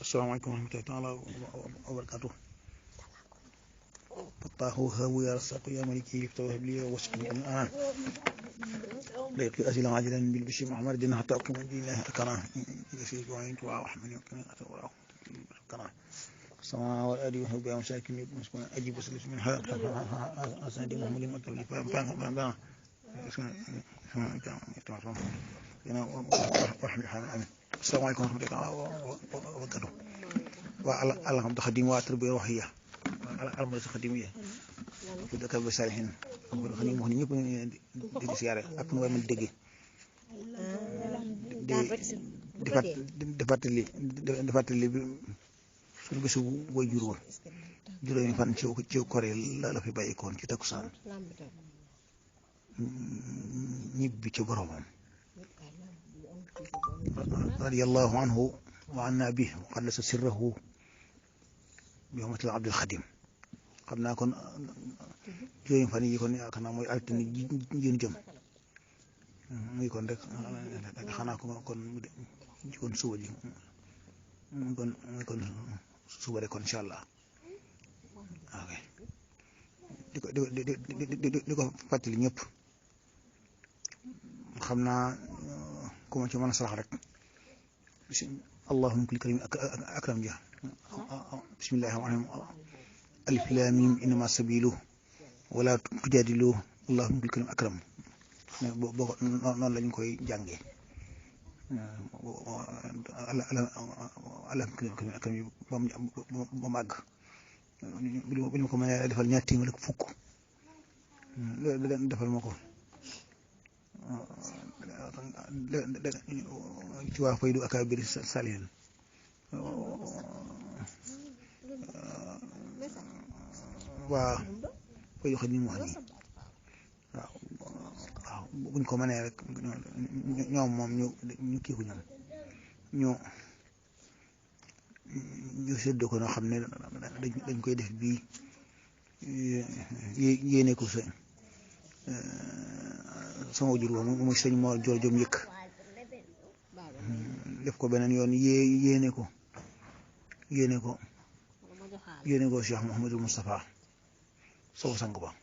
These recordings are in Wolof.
asalaamaaleykum wa rahmatullaahi taala wa barakaatuh. Fattaahu habu ya rasaqu ya maliki lifta wa habli wa wasqini min anan layqi asilan ajilan bil bishri muhammad din hatta aqima dillahi akana yasi wa intu wa rahmani wa kana sama wa adi wa bi amsakin muslim ajib salis min hayat asadi muhammadin wa tawli fa ba ina wa rahmani asalaamaaleykum wa rahmatullaahi taala wa barakaatuh. waa alhamdu xadim waa tarbiya waxiya alhamdu xadim yi fi dëkk bi salihin xadim wax ni ñëpp di siyaare ak nu way mën dégg di fàttali bi suñu bésu way jur woon juróomi fan ci kore la fi bàyyikoon ci takkusaan ñibbi ci boromam radiyallahu anhu wa anna bihi wa qaddasa sirrahu bi hurmatil abdil xadim. xam naa kon juróomi fan yi kon yaakaar naa mooy altine ji jëm muy kon rek xanaa kon kon suba ji kon suba rek kon incha allah ok di ko fàttali ñëpp xam naa ku ma ci mën a sarax rek allahumma kulli karim akram ja bismillahi rahmaani rahim alif laam miim innama sabilu wala tujadilu allahumma kulli karim akram boo noonu lañ koy jàngee allahumma kulli karim akram yi ba màgg bu ñu ko mënee defal ñaar téeméer ak fukk defal ma ko ci waa faydu akabiri salihin waa faydu xadim wax nii waaw buñ ko mënee rek ñoom moom ñu kii ko ñoom ñu séddoo ko noo xam ne dañ koy def bii yéene ko sa sama wajur wa muy sëñ Mor Joor Jom yëkk def ko beneen yoon yéene ko Cheikh Mouhamadul Moustapha sow sang ba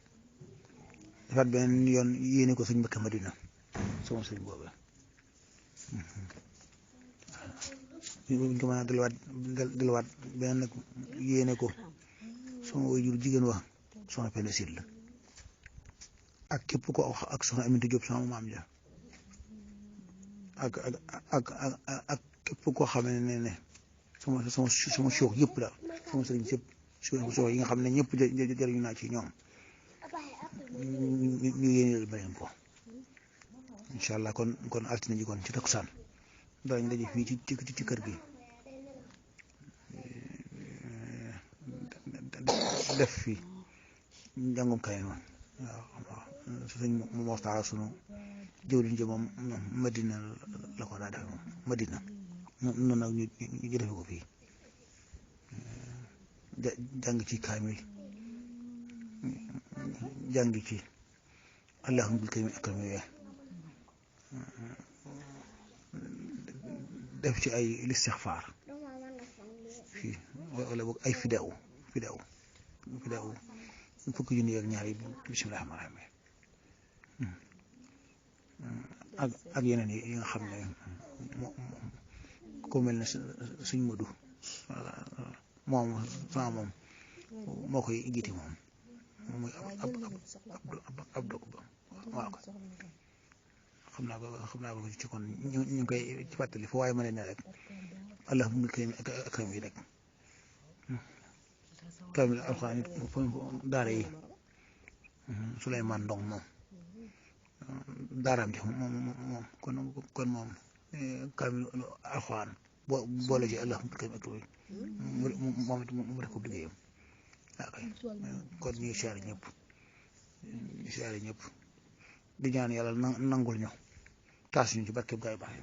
defaat beneen yoon yéene ko sëñ Mbakke Madina sama sëñ boobu buñ ko mën a delluwaat beneen nag yéene ko sama wajur jigéen wa soxna Penda Sylla ak képp ko wax ak soxna Aminata Diop sama maam ja ak képp koo xam ne sama sox yëpp daal sama sëriñ yëpp sox yi nga xam ne ñëpp jëriñu naa ci ñoom ñu yéeneel ba leen ko incha allah kon altine ji kon ci takkusaan daañu daje fii ci kër gi def fi njàngum kay ma waaw sëñ moom waxtaan sunu jëwriñ ji moom Madina la ko daa def moom Madina noonu nag ñu defe ko fii jàng ci kaamil jàng ci allahumma bil karim akram yooyu def ci ay listixfaar fii wala boog ay fidaaw fukki junni ak ñaar yi bismillahi rahmaani rahiim ak yeneen yi nga xam ne ko mel ne suñ Modu moom sama moom moo koy jiite moom muy ab dog ba waaw ko xam naa ko ci kon ñu ngi koy ci fàttali foo waaye ma ne rek allahumma karim akram yi rek kamil alxuraan daara yi Souleymane Ndong moom daaraam ji moom kon moom kamil alxuraan boole ci allahumma karim akram yi moom it mu def ko liggéeyam kon ñuy siyaare ñëpp di ñaan yàlla nangul ñu taas ñu ci barke gaay baax